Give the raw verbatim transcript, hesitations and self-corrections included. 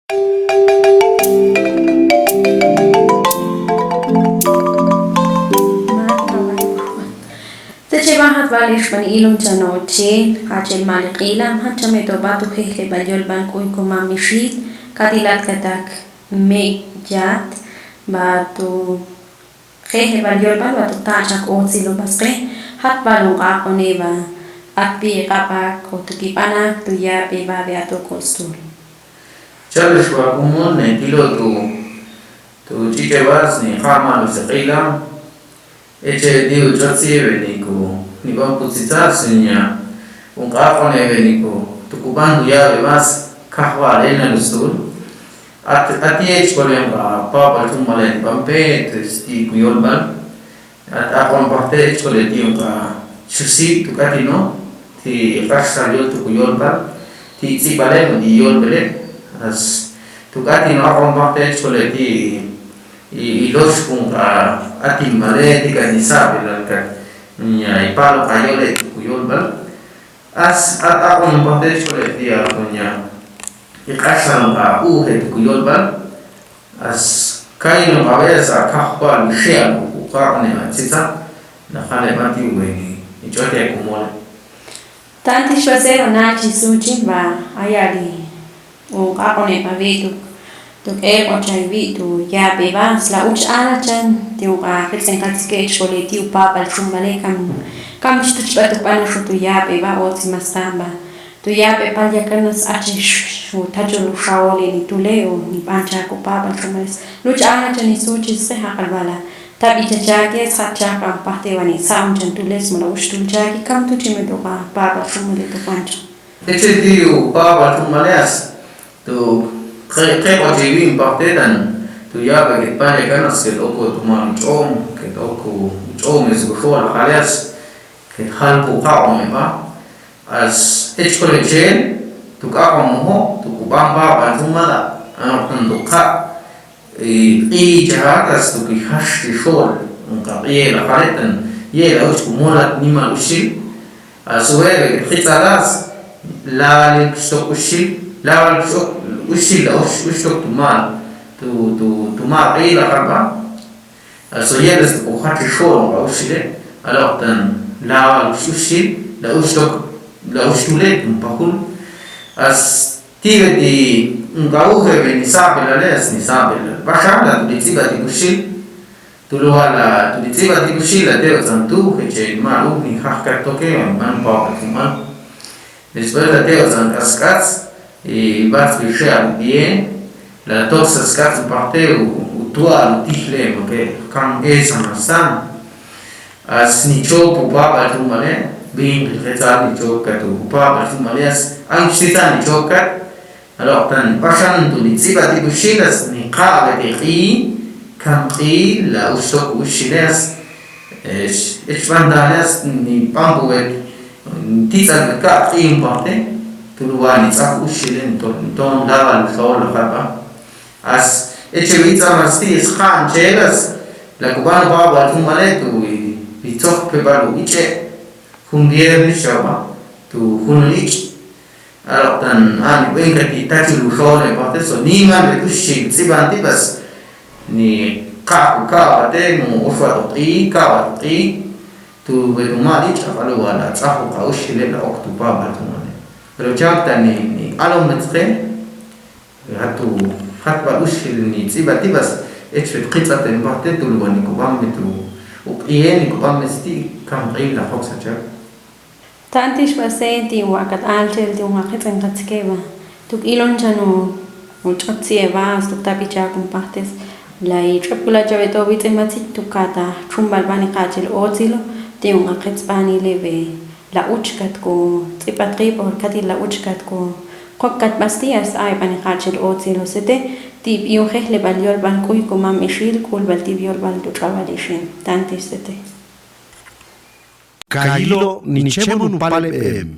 Te chebajat bal ixbani ilon chano che, jachel mali q'ilam, jachame to ba tu jejle bal yol bal k'uy ko mam ixil, katilat katak me yat, ba tu jejle bal yol bal, ba tu tacha ko otzilo basqe, jat bal un q'aq'one ba, at bi q'ab'ak, o tu kib'anak, tu yab'e ba be ato ko stul. Chalex ba kumon ne tilo tu, tu ch'ich'ebas ni q'amal se q'ilam, Eche diu chotzi beni ku ni b'an putzitza siña un q'aq'one beni ku tu ku b'an ku yab'e bas kajwal ena lustul. At ati ech kolen ba papa chumale b'an pe esti ku yol b'an. At aq'on pajte ech kole ti un qa chusi tu kati no ti q'ax sal yol tu ku yol b'an ti tz'ib'ale no ti yol b'ele. As tu kati no aq'on pajte ech kole ti I, i lox kun qa atin bale ti ka ni sabe la ka ña i palo qa yole tu ku yol bal. As a a kun pa te chole ti a kun ña i qasal qa u he tu ku yol bal. As kai no qa be sa ka pa ni shea ku qa ne a tsitsa. Na khale ma ti u ni i chote ku mol. Tanti shwasero na chi suchi ba ayali. Un q'aq'one ba bi tu, tu k'e q'ochay bi tu yab'e ba, sla uch ala chan, ti un qa qitz'in qatzike xkole ti u pab'al xun bale kam, kam chi tu chb'a tu b'ana xu tu yab'e ba, o tzi mas tan ba. Tu yab'e pal yakan nas achi xu tachu lu xawole ni tule, o ni b'ancha ku pab'al xun bale. Luch ala chan ni suchi se jaqal bala. Tabi chachaki, es jachaka, pahte bani, sa un chan tule, sma la uch tul chaki, kam tu chi me tu qa pab'al xun bale tu pancho. Eche ti u pab'al xun bale as. Tu qe qe q'ochi bin pajtetan tu yab'e ket pale kanas ket oku tu ma ch'om ket oku ch'om es ku xol jaleas ket jal ku qa'om eba. As ech kole chen tu k'aq'om ojo tu ku b'an pab'al xun bala anoq tan tu qa' q'i chajatas tu ki jax ti xol un qa q'i yela jaletan yela uch ku molat nimal uxil. Aswebe ket jitz'alas lawal xtok uxil, lawal xtok uxil la ux uxtok tumal tu tu tumal q'il la jarba. Aso yeles tu kojat xol la uxile, aloqtan lawal uxil la uxtok la uxtule tum pajul. As tibe ti un kawuje be ni sabe la les ni sabe la baxan la tu tz'iba ti uxil. Tuluwal la tu li tz'ib'atik uxil la te'otzan tu' jeche' ma' uk' ni jajk'at toke, ma' npawb'at jumal. Después la te'otzan k'ask'ats, y b'atz b'ixe'al bien, la toksa sk'ats npajte u tual u tijle, ma' ke kan esa mastan. As nichop u pab'al jumale, bin qetzal nichopkat u pab'al jumale, as an xtitzan nichopkat, Aloq'tan b'axan tu' ni tz'ib'atik uxil, as ni qa'b'et i q'i, kam q'i la uxtok uxile, as ech b'an dale, as ni b'an pu'b'et titz'an ka' q'i npajte, tu' luwal ni tz'aj uxile, ton lawal xol la jab'a. As eche' witz'am as ti' sqa'n chel, as la kub'an pab'al jumale tu' wi tzoj peb'al u ich'e' jun viernes xawb'a tu' jun ich'. Aloq'tan a' ni b'enkat i tachul uxol e pajte so nimal b'et uxil tz'ib'an ti' b'as ni qa'j u ka'b'ate mu uxb'at u q'i, ka'b'at u q'i, tu' b'et u mal ich' a b'al u wal a tz'aj u qa uxile la ok tu' pab'al jumale. Pero chawk'tan ni q'alom b'et sqe, jat u jat b'al uxil ni tz'ib'at ti' b'as ech b'et qitz'at en pajte tu' luwal ni kub'an b'et u q'iye ni kub'an b'et sti' kam q'il la jok sa chawk. Ta'ntix b'ase ti' wa'kat alchel ti' un aqitz'en qatzike b'a. Tuk ilon chan u ch'ot tzi e b'a, as tuk tab'i chak un pajtes. La i ch'ot kula' chawet o witz'en b'a tzit tuk kata chumb'al b'a ni qachel otzilo ti' un aqitz'b'anile b'e. La uchkat ku tz'ib'at qib' o kati la uchkat ku qokkat b'a sti' as ay b'a ni qachel otzilo sete ti' b'i un jejleb'al yolb'al k'uy ku mam ixil k'ulb'al ti' b'i yolb'al tu ch'ab'al ixin. Ta'ntix sete. Kayilo' nichemon un paleb'em.